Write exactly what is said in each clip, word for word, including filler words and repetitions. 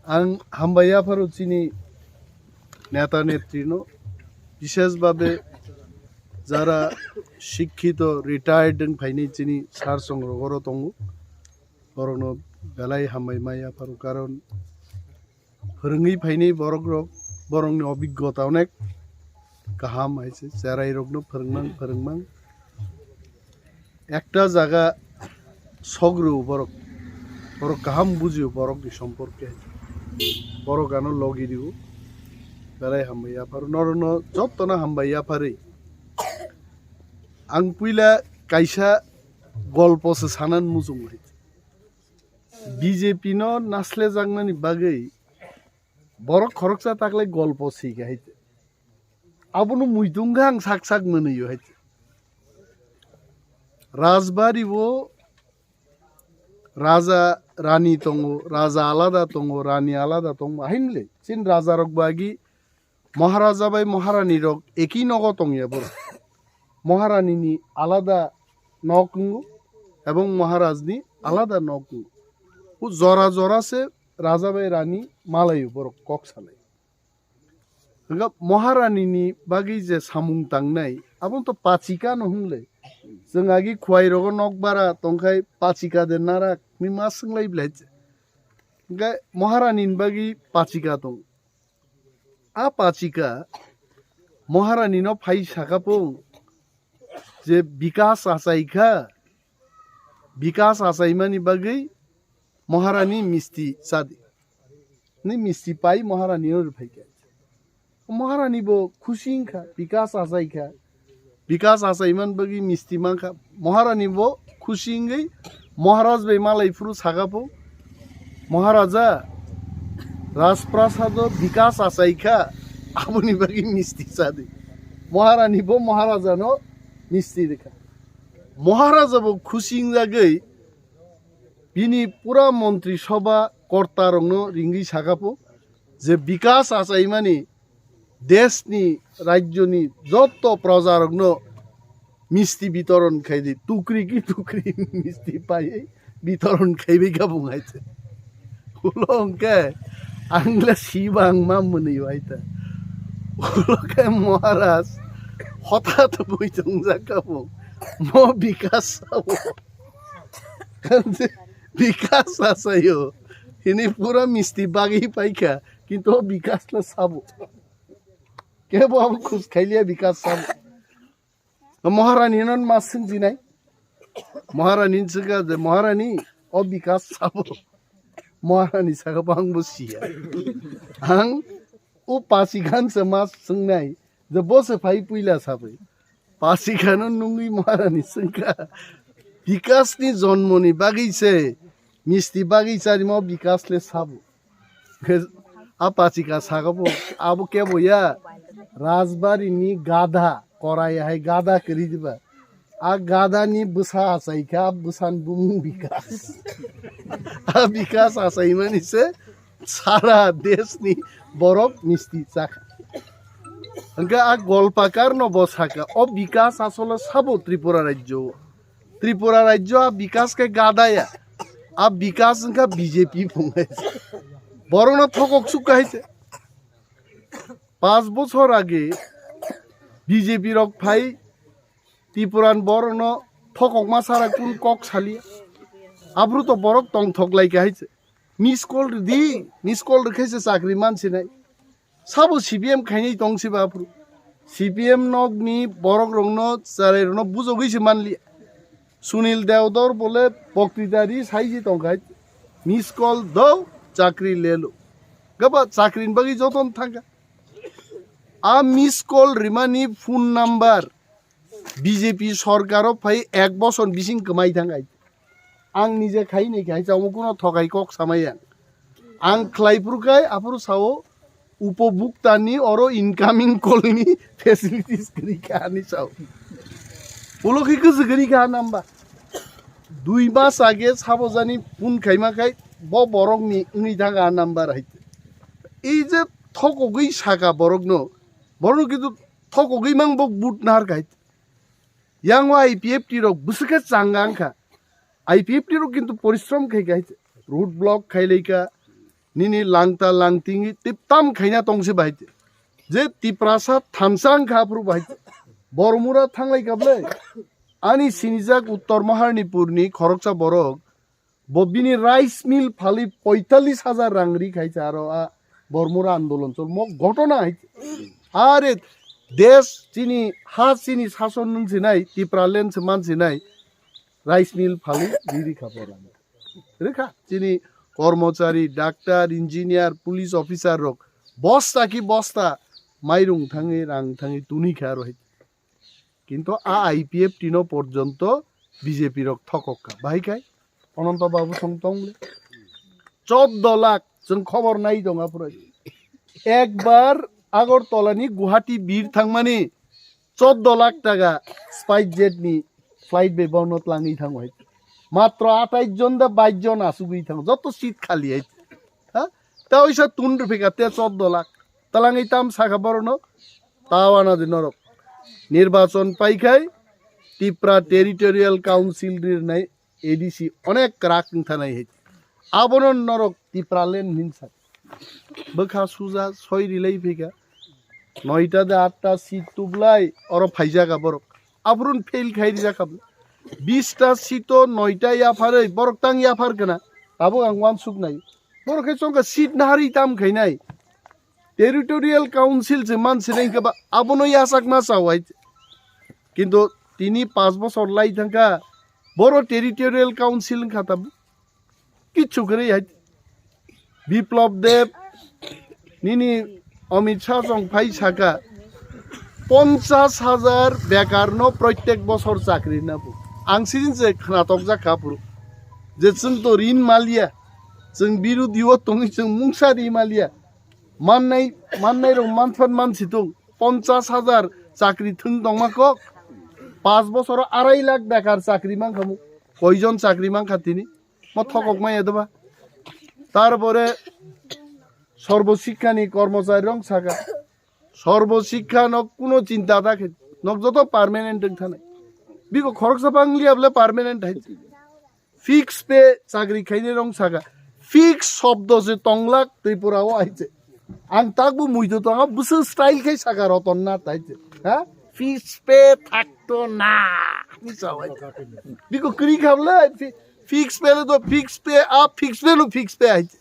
Ang hambai yapharo chini neta netrino, bishesh bhabe jara shikkhito, retired wng phainai chini sir song rogoro tongo, borokno belai hambai ma yapharo, karon phwrwngwi phainai borok rok, borokni obiggota onek kaham hai se, cherai rokno phwrwngmang phwrwngmang. Ekta jaga sogro borok, borok kaham bujio borokni somporke, borok ano logi rio, belai hambai yapharo, norokno jotono hambai yapharwi. Ang puila kaisa golpo se sanan muchung hai. B J P no naslejaknani bagwi borok khoroksa taklai golpo swi kha hai. Abono muitung kha ang sak sak mwnwi hai. Rajbari o raja rani tongo, raja alada tongo, rani alada tongo. Hainle chin raja rok bagi Maharaja bai Maharani rok eki nogo tongya borok. Maharani ni alada nok wngo ebong Maharaj ni alada nok wngo. O jora jora se raja bai rani malayo borok kok salai. Hwnkhe Maharani ni bagwi je samung tangnai, abo to pachika no hwnle. Chwng agi khwai rogo nok bara tongkhai pachika de narak ni ma swnglai belai. Hwnkhe Maharani ni bagwi pachika tong. A pachika Maharani no phai saka pung je bikas achai kha, bikas achaimani bagwi Maharani misti chadi. Ni misti pai Maharani no rwphai kha. Maharani bo khusi wngkha, bikas achai kha. Bikas achaiman bagwi misti mankha. Maharani bo khusi wngwi Maharaj bai malai phuru saka pho, "Maharaja, Rajprasado bikas achai kha, aboni bagwi misti chadi." Maharani bo Maharaja no misti rikha. Maharaja bo khusi wngjagwi bini pura montri sobha korta rokno ringwi saka pho je bikas achaimani deshni, rajyoni joto projarokno misti bitoron khai di, tukri ki tukri misti paiwi bitoron khaibai kha bung hai te. Ulo hwnkhe ang le sibang ma mwnwi hai ta. Ulo khe Maharaj hothat bui tongjak kha bung, mo bikas sao. Bikas achaio. Hini pura misti bagwi paikha, kintu o bikas le sabo. Kebo abo khus khailiya bikas sabo. Maharani no ma swngjinai. Maharani swngkha je, "Maharani, o bikas sabo?" Maharani saka, "Bo ang bo siya. Ang o pasikhan se ma swngnai je bo se phai puila sabai." Pasikhano nungwi Maharani swngkha, "Bikasni jonmoni bagwi se, misti bagwi charimo bikas le sabo?" Khe a pachika saka bo, "Abo kebo ya, Rajbari ni gada, korai hai gada kwrwi diba. A gada ni bwsa achai kha, a bwsa ni bumung bikas." A bikas achaimani se sara desh ni borok misti chakha. Hwnkhe a golpakar no bo saka, o bikas asole sabo Tripura rajyo o. Tripura rajyo a bikas khe gadaya. A bikas wngkha B J P phungai. Borokno thokok suk hai se. Panch bochor age B J P rok phai Tripuran borokno thokokma sara kun kok saliya. Aphuru to borok tongthok lai kha hai se. Miss call rwdi, miss call rwkhe se chakri mansinai. Sabo C P M khainai tong siba aphuru. C P M nokni borok rokno, cherai rokno bujogwi se manliya. Sunil Deodor bole boktwita ri saiji tongkhai, "Miss call do, chakri lelo." Gaba chakri ni bagwi joton thangkha. A miss call rimani phone number B J P sorkaro phai ek bosor bising kwmai thangkhai. Ang nije khai nai khai chamo kuno thokai kok samai ang. Ang khlai phuru khai aphuru sao upobhokta ni oro incoming call ni facilities kwrwi kha ani sao. Ulo khi kwchwk kwrwi kha number. Dui mas age sabo jani phone khaima khai bo borok ni wngwi thang a number hai. Ei je thokogwi saka borok no, borok no kintu thokogwi mang bo but nar khai. Yang o I P F T rok bwswk khe changa wngkha. I P F T rok kintu porishrom khai khai. road block khailaika, nini langta langtingi tiptam khaina tongse bahai. Je Tiprasa thansa wngkha aphuru bahai. Bormura thanglai kablai. Ani sinijak Uttor Maharnipurni khoroksa borok bo bini rice mill phali poitallis hajar rang ri khai cha aro a Bormura andolon chol mo ghotona hai. Are desh chini ha chini sason nung sinai Tipraland se man sinai rice mill phali ri ri kha borok. Rikha chini kormochari, doctor, engineer, police officer rok bosta ki bosta mairung thangwi rang thangwi tuni kha aro hai. Kintu a I P F T no porjonto B J P rok thokok kha. Bahai kai Ananto Babu song tong le. Choddo lakh chwng khobor nai tong aphuru. Ekbar Agartala ni Guwahati bir thangmani choddo lakh taka SpiceJet ni flight bai bono tlangwi thango hai. Matro atais jon da bais jon asugwi thango. Joto seat khali hai. Ha? Ta oisa tun rupika te choddo lakh. Talangwi tam saka borono. Tawana di norok. Nirbachon paikhai Tipra Territorial Council rirnai A D C onek kwrak wngthanai hai. Abono norok Tipraland hinsa. Bwkha suja soi rilai phika. Noita de atta seat tublai oro phaijaga borok. Aphurun fail khai rijakha. Bista seat o noita yapharwi borok tang yaphar kana. Tabuk ang wansuk nai. Borok khe chongkha seat nahari tam khainai. Territorial Council se man sinai khe ba abono yachakma chawai. Kintu tini pas bosor lai thangkha boro Territorial Council wngkha tabuk. Kichu kwrwi hai. Biplab Deb nini Amit Shah chong phai saka ponchas hajar bekar no proitek bosor chakri na bo. Ang sidin se khnatok jakha phuru je chwng to rin maliya, chwng birodhi o tongwi chwng mungsa ri maliya. Mannai, mannai rok manphan mansi tong. Ponchas hajar chakri thwng tongma kok. Pas bosoro arai lakh bekar chakri mankha mu. Koijon chakri mankha tini? Mo thokok maya doba. Tarpore Sarbo Shikkha ni kormochari rok saka. Sarbo Shikkha no kuno chinta da khe. Nok joto permanent wng thanai. Biko khoroksa bang liya bole permanent hai. Fix pay chakri khainai rong saka. Fix shobdo se tonglak Tripura o hai se. Ang takbo muitu tongo, bwswk style khai saka Ratan Nath hai se. Ha? Fix pay thakto na. Ni sawai. Biko kwrwi khamle fi-, fix pay le to fix pay, a fix pay no fix pay hai se.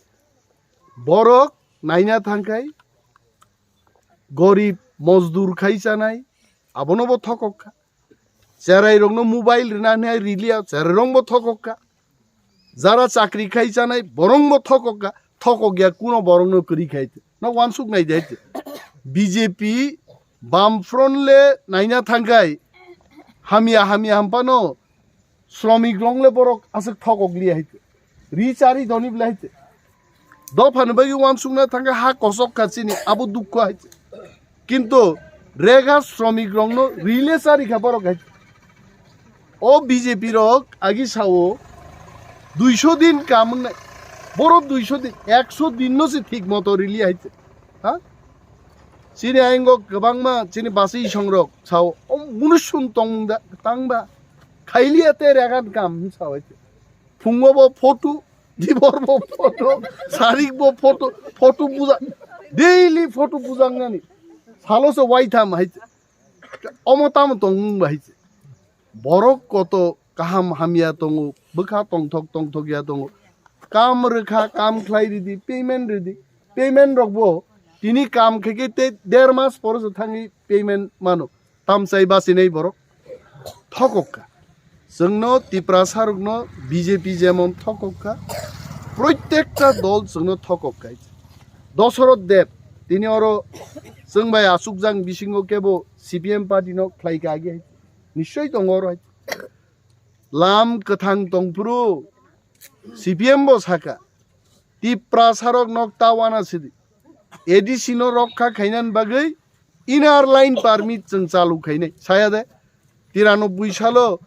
Borok naina thangkhai. Gorib mozdur khai chanai. Abono bo thokok kha. Cherai rokno mobile rina hinwi riliya, cherai rok bo thokok kha. Jara chakri khai chanai, borok bo thokok kha. Thokok ya kuno borok no kwrwi khai. No wansuk nai de. B J P Bamfront le naina thangkhai. Hamya, hamya hampano. Sromik rong le borok aswk thokok liya hai. Ri chari doni bla hai. Dophani bagwi wansukna thangkha ha kosok kha chini abo dukho hai. Kintu rega sromik rongno rile chari kha borok hai. O B J P rok agi sao duisho din kam wngnai. Boro duisho din, ekso din no se thik moto rili hai. Ha? Chini ayingo kwbangma chini basi songrok sao o munusun tongmung da tangba khailiya te regan kam sao hai. Phungo bo photo, dibor bo photo, sarik bo photo, photo buja, daily photo bujangnani. Salo se waitham hai. Omo tamo tongmung ba hai. Borok koto kaham hamya tongo, bwkha tongthok tongthok ya tongo. Kam rwkha, kam khlai ridi, payment ridi. Payment rok bo tini kam khe khe tei der mas pore se thangwi payment mano. Tamchai bachinai borok thokok kha. Chwngno Tiprasa rokno B J P jemon thokok kha. Proitekta dol chwngno thokok kha. Dosoroth Deb tini oro chwng bai achukjak bisingo kebo C P M party no khlai kha agi hai. Nischoi tongo oro hai. Lam kwthang tongphuru C P M bo saka, Tiprasa rok nok ta wana sidi. A D C no rokha khainani bagwi inner line permit chwng chalu khainai. Saya de, tiranobui salo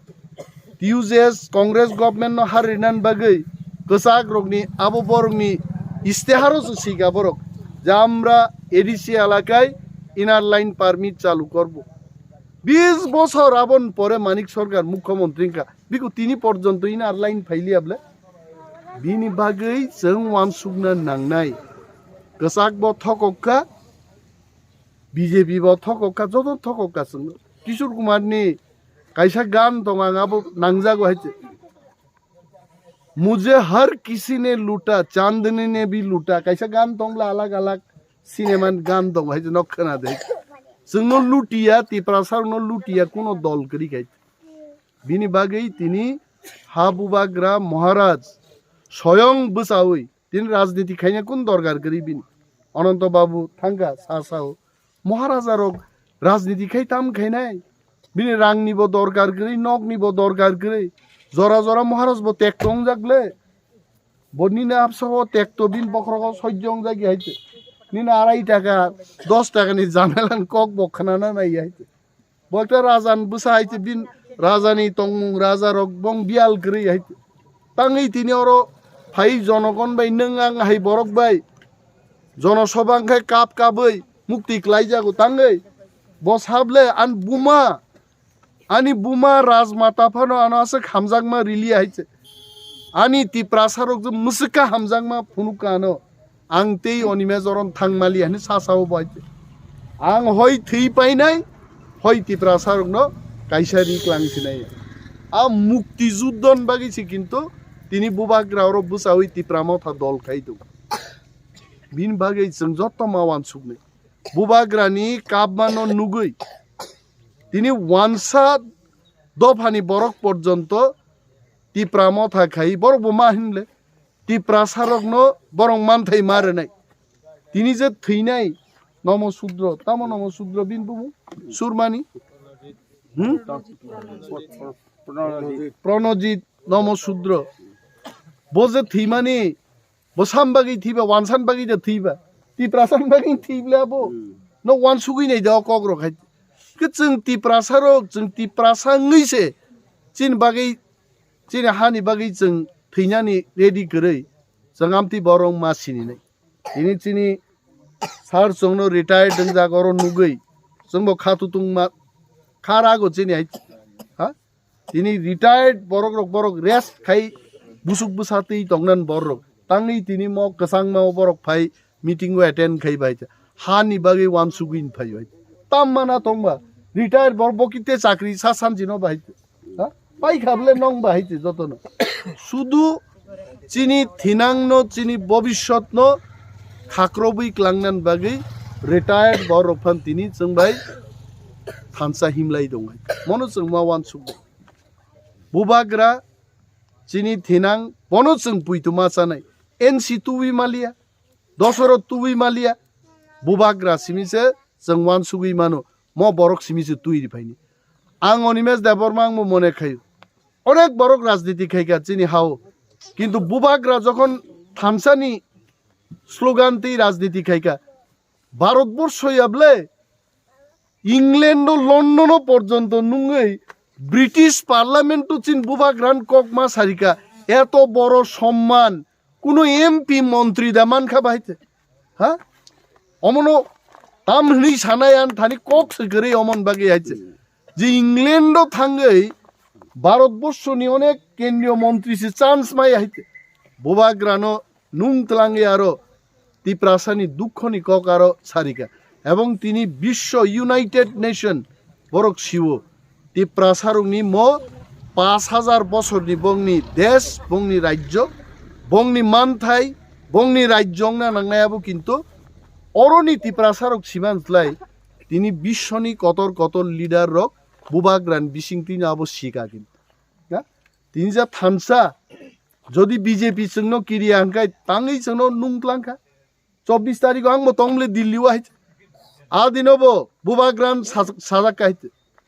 T U J S Congress government no har rinani bagwi kwchak rokni abo borokni isteharo se sika borok. Je amra A D C elakai inner line permit chalu korbo. Bis bosor aboni pore Manik Sarkar mukhyamantri wngkha. Biko tini porjonto inner line phailiya bole. Bini bagwi chwng uansukna nangnai. Kwchak bo thokok kha, B J P bo thokok kha, joto thokok kha chwng. Kishore Kumar ni kaisa gan tong, ang abo nangjago hai se. Mujhe har kisi ne luta, chandni ne bhi luta. Kaisa gan tong bla alag alag cinema ni gan tong hai se, nok khna de. Chwngno lutiya, Tiprasa no lutiya, kuno dol kwrwi khai. Bini bagwi tini ha bubagra Maharaj soyong bwchawi tini rajniti khaina kun dorkar kwrwi bini. Ananto Babu thangkha sa sao, Maharaja rok rajniti khai tam khainai? Bini rang ni bo dorkar kwrwi, nok ni bo dorkar kwrwi. Jora jora Maharaj bo tekto wngjak le. Bo nini absa o tekto, bini bokhorogo sojjo wngjak hai se. Nini arai taka, dos taka ni jamelan kok bo khnana nai hai se. Bo ekta raja ni bwsa hai se, bini raja ni tongmung, raja rok bong biyal kwrwi hai se. Tangwi tini oro phai jonogon bai, nwng ang hai borok bai jonosabha wngkhe kap kabwi mukti klaijago tangwi. Bo sable an buma, ani buma rajmata phano ano aswk hamjakma rili hai se. Ani Tiprasa rok je mwswkha hamjakma phunukha ano. Ang tei Onime jorom thangmali hwnwi sa sao bo hai se. Ang hoi thwi painai, hoi Tiprasa rokno kaisa ri klang sinai. A mukti juddon bagwi se kintu tini bubagra oro bwchawi Tipra Motha dol khai tongo. Bini bagwi chwng joto ma uansuknai. Bubagrani kapmano nugwi tini wansa dophani borok porjonto Tipra Motha khai, borok bo ma hinle Tiprasa rokno borok manthai ma rwnai. Tini je thwinai Nomo Sudro, tamo Nomo Sudro bini bumu Surmani? Hmm? Pranojit Nomo Sudro. Bo je thwimani, bo sam bagwi thwiba, wansan bagwi da thwiba, Tiprasan bagwi thwibla bo. Hmm. No wansugwi nai da o kok rok hai. Ke chwng Tiprasa rok, chwng Tiprasa wngwi se chini bagwi, chini hani bagwi chwng thwinani ready kwrwi, chwng amtwi borok ma sini nai. Tini chini sir chwngno retired wngjak oro nugwi, chwngbo kha tutung ma, kha rago chini hai, ha? Tini retired borok rok, borok rest khai busuk bwsa twi tongnan borok. Tangwi tini mo kwchangma o borok phai meeting o attend khai bai. Hani bagwi wansugwi phai bai. Tam mana tongba. Retired borok bo kite chakri sa sanjino bai. Ha? Pai kha bole nong bai jotono. Sudu chini thinangno, chini bobisotno khakrobwi klangnan bagwi retired borok phan tini chwng bai thansa himlai dong hai. Mono chwng ma wansuk. Bubagra chini thinang bono chwng puituma chanai. N C tuwi malia, dosoro tuwi malia. Bubagra simi se chwng wansugwi mano. Mo borok simi se twi ri phaini. Ang Animesh Debbarma ang bo mone khayo. Onek borok rajniti khaika chini hao. Kintu bubagra jokhon thansani slogan tei rajniti khaika, Bharatborsho yable England o London o porjonto nungwi British Parliament o chin bubagran kok ma sarika, eto boro somman kuno M P montri da mankha bahai te? Ha? Omono tam hwnwi sanai an thani kok se kwrwi omon bagwi hai se. Je England o thangwi Bharatborsho ni onek kendriyo montri se chance mai hai te. Bubagrano nung twlangwi aro Tiprasani dukhoni kok aro sarika. Ebong tini Bisho United Nation borok siwo Tiprasarokni mo pash hajar bosorni bongni desh, bongni rajyo, bongni manthai, bongni rajyo wngna nangnai abo kintu oroni Tiprasarok siman slai tini Bishoni kotor kotor leader rok Bubagran bising tini abo sika kintu. Na? Tini ja thansa, jodi B J P chwngno kiriya hwnkhe tangwi chwngno nung tlangkha. Chobbish tarikh o ang bo tong le Delhi o hai. A dino bo Bubagran sa-, sajak hai.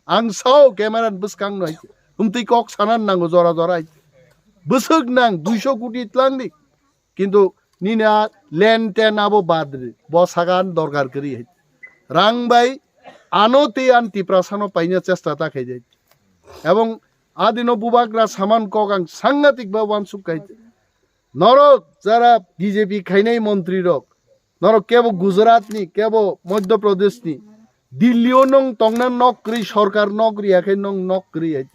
Ang sao camera ni bwskang no hai. Humtwi kok sanan nango jora jora hai. Bwswk nang duiso koti tlang di. Kintu nini a len ten abo bad ri. Bo sagan dorkar kwrwi hai. Rang bai ano tei an Tiprasano paina chesta ta khai jai. Ebong a dino Bubagra saman kok ang sangatik ba wansuk khai. Norok jara B J P khainai montri rok, norok kebo Gujarat ni, kebo Madhya Pradesh ni, Delhi o nong tongna nok kwrwi, sorkar nok riya khe nong nok kwrwi hai.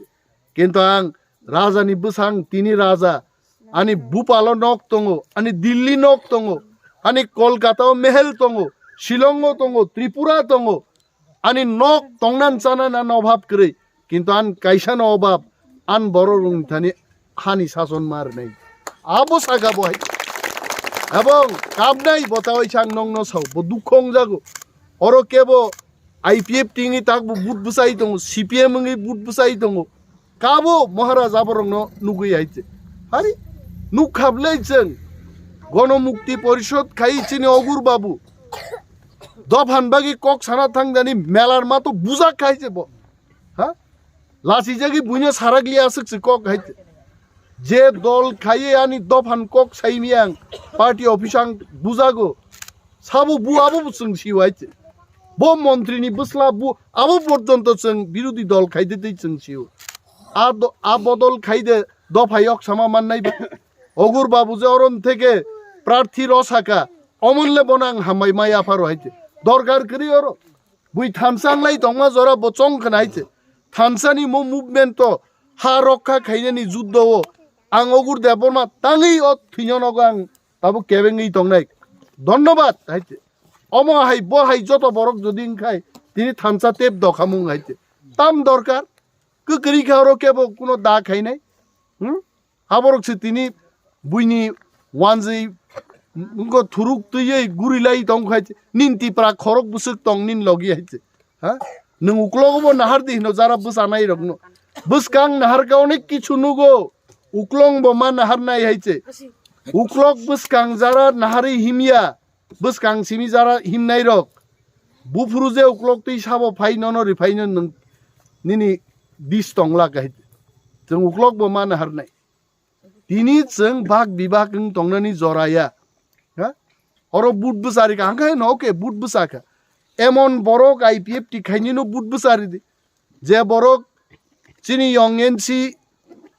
Kintu ang raja ni bwsang, tini raja, Ani Bhopalo nok tongo, ani Delhi nok tongo, ani Kolkatao mehel tongo, Shillongo tongo, Tripura tongo. Ani nok tongnan chanan ani obhab kwrwi, kintu an kaisano obhab, an borok rwng thani hani sason ma rwnai. Abo saka bo hai. Ebong kabnai bo tawai sang nongno sao, bo dukho wngjago. Oro kebo I P F T wngwi takbo but bwsai tongo, C P M wngwi but bwsai tongo. Kabo Maharaj aborokno nugwi hai se. Hari nukha bwlai chwng Gono Mukti Porishod khai chini Ogur Babu. Dophan bagwi kok sana thangdani melar mato bujak khai se bo. Ha? Lasi jagi buino sarak liya aswk se kok hai se. Je dol khai ani dophan kok saimi ang party office ang bujago. Sabo bu abo bu chwng sio hai se. Bo montri ni bwsla bu abo porjonto chwng birodhi dol khai de tei chwng sio. A do-, a bodol khai de dopha yok sama mannai ba. Ogur Babu je orom theke prarthi rw saka, omonle bono ang hambai ma yapharo hai se. Dorkar kwrwi oro. Bui thansa wnglai tongma jora bo chong khna hai se. Thansa ni mo movement to ha rokha khainani juddo o ang Ogur Debbarma tangwi o thwino nogo ang tabuk kebengwi tongnai. Dhonnobad hai se. Omo hai bo hai joto borok jodi wngkhai tini thansa tep dokhamung hai se. Tam dorkar. Kwkrwi kha oro kebo kuno da khainai. Hmm? Aborok se tini buini wanjwi wngkha thuruk twiwi gurilai tong khai se. Nin tipra khorok bwswk tong nin logi hai se. Ha? Nwng uklogo bo nahar di hino jara bwsanai rokno. Bwskang nahar kha onek kichu nugo. Uklong bo ma nahar nai hai se. Uklok bwskang jara nahari himya. Bwskang simi jara himnai rok. Buphuru je uklok twi sabo phai nono ri phai no nwng nini dis tong la kahai. Chwng uklok bo ma nahar nai. Tini chwng bak bibak wng tongnani jora ya. Ha? Oro but bwchari ka hangkhe no ke but bwcha kha. Emon borok I P F T khaini no but bwchari di. Je borok chini yong N C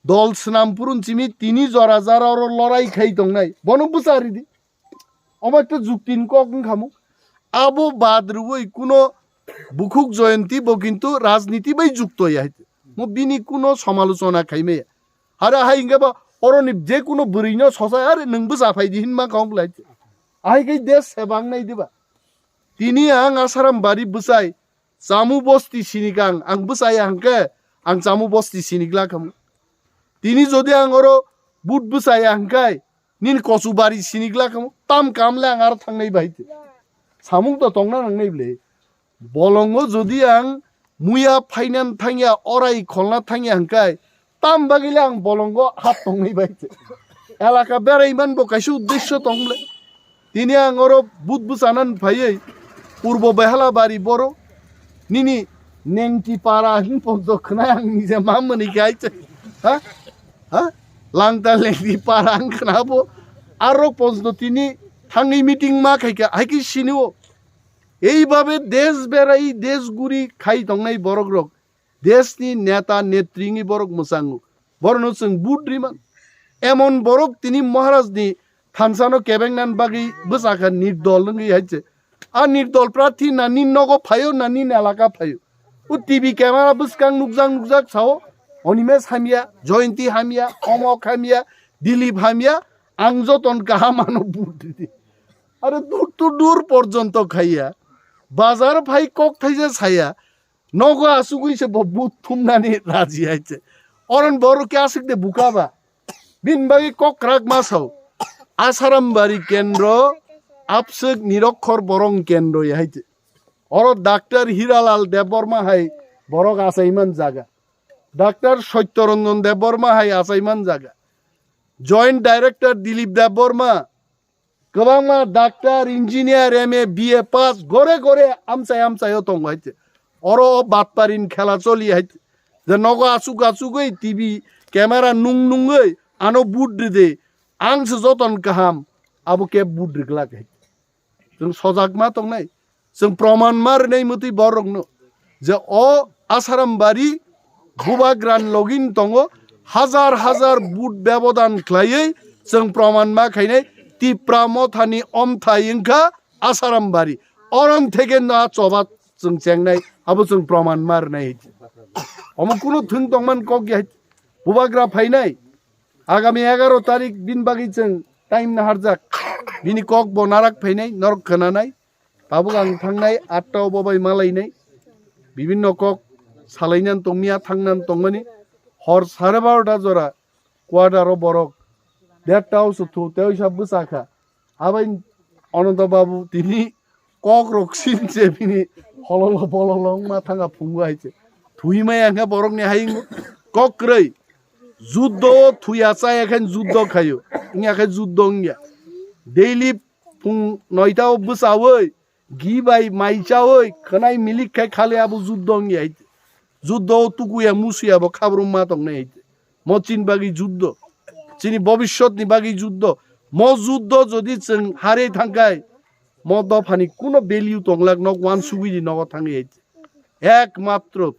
dol swnam purun chimi tini jora jara oro lorai khai tongnai. Bono bwchari di. Obo ekta juktin kok wngkhamu. Abo bad rwui kuno Bukhuk Jayanti bo kintu rajniti bai jukto ya. Mo bini kuno samalochona khaimaya. Hara hai hingke ba oroni je kuno bwrwino sosa are nwng bwsa phai di hinma kong lai. Ahai kai des sebang nai diba. Tini ang Asaram bari bwsai Chamu bosti sinikang ang bwsaya hwnkhe ang Chamu bosti sinikla khamu. Tini jodi ang oro but bwsaya hwnkhe nini kochu bari sinikla khamu. Tam kam le ang aro thangnai bai te. Samung to tongna nangnai ble. Bolongo jodi ang muya phainan thangya orai kholna thangya hwnkhe tam bagwi le ang bolongo hap tongnai bai te. Elaka berai man bo kaisa uddesyo tong ble. Tini ang oro but bwchanan phaiwi Purbo Behala bari boro nini nengti para hin ponto khna ang nije ma mani kai che. Ha? Ha? Langta lengti para ang khna bo aro ponto tini thangwi meeting ma khai kha hai ki sini o. Ei babe des berai des guri khai tongnai borok rok. Desni neta netri wngwi borok mwchango. Borokno chwng but riman. Emon borok tini Maharajni thansano kebengnan bagwi bwsakha nirdol wngwi hai se. A nirdol prarthi na nini nogo phaio na nini elaka phaio. O T V camera bwskang nukjak nukjak sao. Onimesh hamya, Jayanti hamya, Omok hamya, Dilip hamya, ang joton kaham ano but ridi. Are dur to dur porjonto khaiya. Bazar phai kok thaisa saya. Nogo asugwi se bo but thumnani raji hai se. Oron boro khe aswk de buka ba. Bini bagwi kok kwrak ma sao. Asaram bari kendro, abswk nirokkhor borong kendro ya hai se. Oro Doctor Hiralal Debbarma hai borok achaiman jaga. Doctor Satyaranjan Debbarma hai achaiman jaga. Joint Director Dilip Debbarma, kwbangma doctor, engineer, M A, B A pass gore gore amchai amchai o tongo hai se. Oro o batparin khela choli hai se. Je nogo asuk asugwi T V camera nung nungwi ano but ride. Ang se joton kaham abo khe but riglak hai. Chwng sojak ma tongnai. Chwng proman ma rwnai mwtwi borokno je o Asaram bari Bubagra ni login tongo, hajar hajar but bebodan khlaiwi chwng proman ma khainai Tipra mothani omthai wngkha Asaram bari. Orom theke no a choba chwng chengnai, abo chwng proman ma rwnai. Omo kuno thwng tongman kok ya Bubagra phainai. Agami egaro tarik bini bagwi chwng time naharjak. Bini kok bo narak phainai, norok khwnanai. Tabuk ang thangnai atta o bobai malainai. Bibinno kok salainan tongmiya, thangnan tongmani. Hor sare barota jora quarter o borok derta o suthu tei oisa bwsa kha. Abai Ananta Babu tini kok rok sin se bini hololo bololo wngma thanga phungo hai se. Thui maya hwnkhe borokni hai wngmo. Kok kwrwi. Juddo o thuya chaya khe juddo khayo. Wngya khe juddo wngya. Daily phung noita o bwchaui, gi bai mai chaui, khwnai milik khai khali abo juddo wngya hai se. Juddo o tukuya musuya bo khabrum ma tongnai hai se. Mo chini bagwi juddo. Chini bobishyotni bagwi juddo. Mo juddo jodi chwng harwi thangkhai, mo dophani kuno value tonglak nok wansugwi di nogo thangwi hai. Ekmatro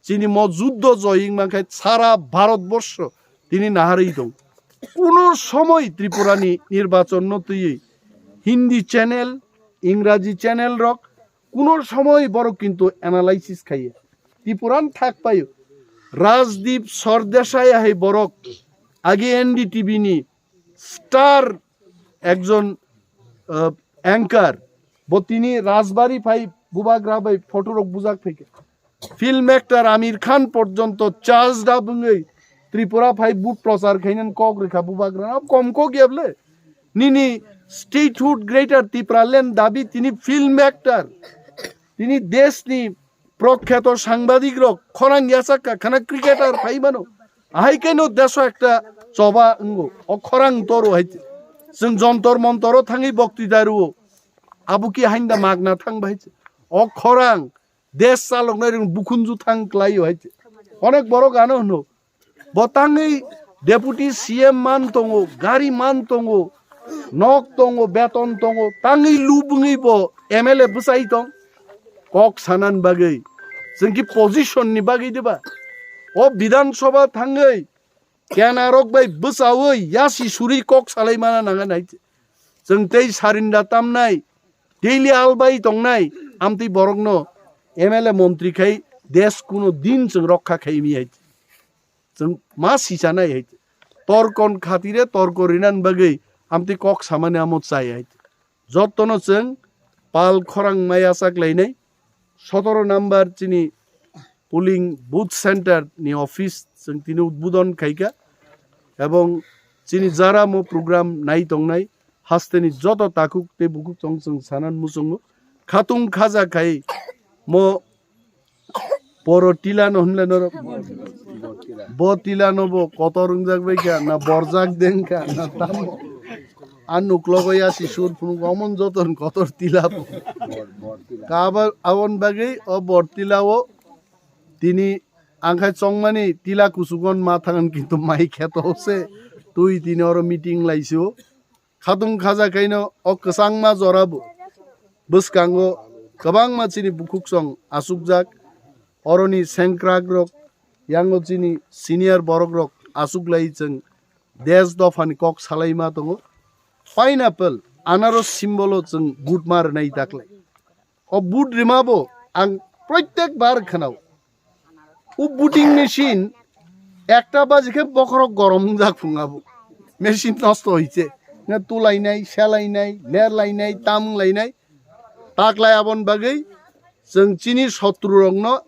chini mo juddo joying mankhe sara Bharat borsho tini naharwi tong. Kuno somoi Tripurani nirbachon no twiwi Hindi channel, Ingraji channel rok kuno somoi borok kintu analysis khaiya. Tipuran thak paio. Rajdeep Sardesai hai borok age N D T V ni star ekjon, uh, anchor. Bo tini Rajbari phai bubagra bai photo rok bujak phaikha. Film actor Amir Khan porjonto charge da bwngwi Tripura phai but prochar khainan kok rikha bubagra. Ab kom kok yable. Nini statehood Greater Tipraland dabi tini film actor. Tini deshni prokhyato sangbadik rok khorang yachak ka khana cricketer phai mano. Ahai keno deso ekta choba wngo. O khorang toro hai. Chwng jontor montoro thangwi boktwita rwo. Abo ki hainda magna thang bai. O khorang desh chaloknai rok bukhunju thang klaio hai. Onek borok ano hwno. Bo tangwi deputy C M man tongo, gari man tongo, nok tongo, beton tongo, tangwi lubungwi bo M L A bwsai tong. Kok sanan bagwi. Chwng ki position ni bagwi diba? O Bidhan Sabha thangwi kenarok bai bwchaui yasi suri kok salai mana nangani hai. Chwng tei sarinda tamnai, daily albai tongnai, amtwi borokno M L A montri khai desh kuno din chwng rokha khaimi hai. Chwng ma sichanai hai. Torkon khatire torko rinan bagwi amtwi kok samani amo chai hai. Jottono chwng pal khorang maya chaklainai. Sotoro number chini polling booth center ni office chwng tini udbodon khaikha. Ebong chini jara mo program nai tongnai hasteni joto takhuk tei bukhuk chong chwng sanan muchungo. Khatung khaja khai mo Poro tila no hwnle norok. Bo tila no bo kotor wngjak bai kha, na borjak deng kha, na tamo. An nuklogo ya si sur phunuk omon joton kotor tila bo. Kaba abon bagwi o bor tila o tini angkhai chongmani tila kusugon ma thangan kintu mai kheto se twi tini oro meeting laisio. Khatung khaja kaino o kwchangma jorabo bwskango kwbangma chini bukhuk song achukjak. Oroni sengkrak rok yango chini senior borok rok achuklai chwng desh dophani kok salaima tongo. Pineapple, anaros symbol o chwng vote ma rwnai daklai. O vote rima bo ang proitek bar khwnao. O voting machine ekta baji khe bokhorok gorom wngjak phung abo. Machine nosto hoiche. Na tulainai, selainai, lerlainai, tamwnglainai. Taklai abon bagwi chwng chini sotru rokno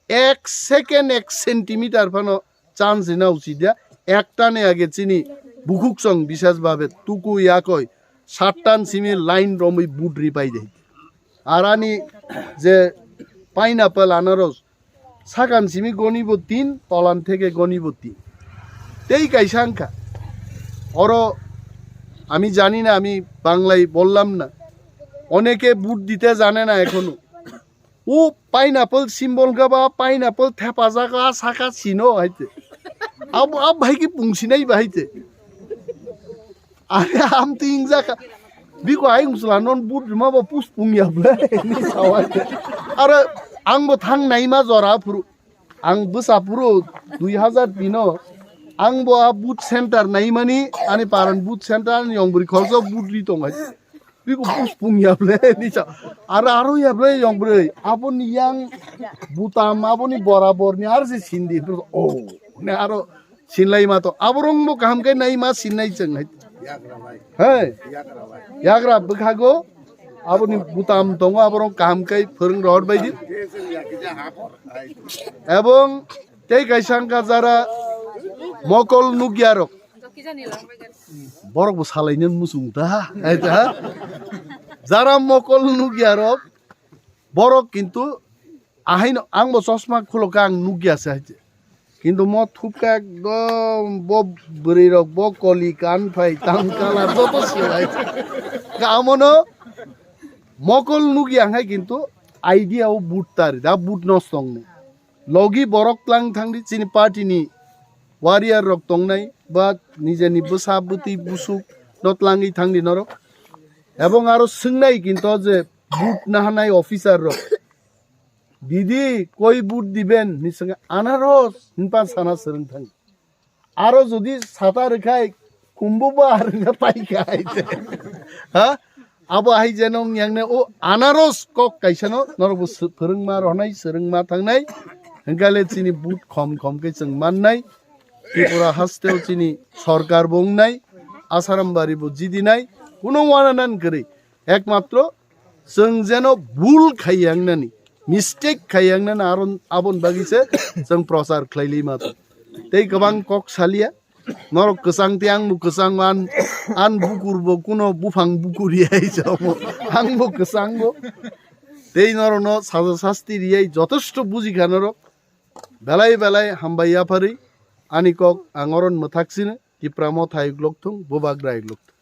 ek second, ek centimeter phano chance rina uchidia. Ekta ni age chini bukhuk song bisas babe tuku yakoi sattan simi line romwi vote ripai de. Arani je pineapple anaros sakan simi goni bo tin, tolan theke goni bo tin. Tei kaisa wngkha, oro আমি জানি না, আমি বাংলায় বললাম না, অনেকে ভোট দিতে জানে না এখনো। O pineapple symbol wngkha ba pineapple thepajak a saka sino haite. Abo ab hai ki pungsinai ba haite. Are am ting jaka. Biko ayung sula non but ma ba pus pung ya ble. Ni sawa. Are ang bo thang nai ma jora phuru. Ang bwsa phuru dui hazar tino. Ang bo a but center nai mani ani paran but center ani yong bri khorjo but ri tong hai. Biko pus pung ya ble. Ni sa. Are aro ya ble yong bri. Abo ni yang butam abo ni borabor ni ar se sindi. Oh. Ne aro Sinlai ma to. Aborong bo kaham khe nai ma sinnai chwng hai. Hai. Yagra bwkhago. Aboni butam tongo, aborong kaham khe phwrwng rohor bai di. Ebong tei kaisa wngkha jara mokol nukya rok. Borok bo salainani muchung ta. Hai ta. Jara mokol nukya rok. Borok kintu ahaino ang bo chosma khulokha ang nukya se hai. Kintu mo thupka ekdom bo bwrwi rok bo koli kan phai tam kala joto se hai. Amono mokol nukya hai kintu idea o but tari da but nostong ni. Logi borok tlang thangdi chini party ni warrior rok tongnai ba nijeni bwsa bwtwi busuk no tlangwi thangdi norok. Ebong aro swngnai kinto je but nahanai officer rok. Didi, koi but diben? Ni swnga anaros hinpan sana swrwng thang. Aro jodi sata rwkhai kumbu ba rwna pai khai. Ha? Abo hai je nong yang ne o anaros kok kaisa no norok bo phwrwngma rohnai, swrwngma thangnai. Hingkale chini but khom khom khe chwng mannai. Tripura hasteo chini sorkar bo wngnai, Asaram bari bo jidinai, kuno wananan kwrwi. Ekmatro chwng jeno bul khaiyangnani, mistake khaiyangnani aron abon bagwi se chwng prochar khlailima to. Tei kwbang kok salia, norok kwchang tei ang bo kwchang an, an bukur bo kuno buphang bukur yai chomo, ang bo kwchang bo. Tei norokno saja sasti riyai jotosto bujikha norok. Belai belai hambai yapharwi ani kok ang oron mwthak sino, Tipra Motha yuklok thung, Bubagra yuklok thung.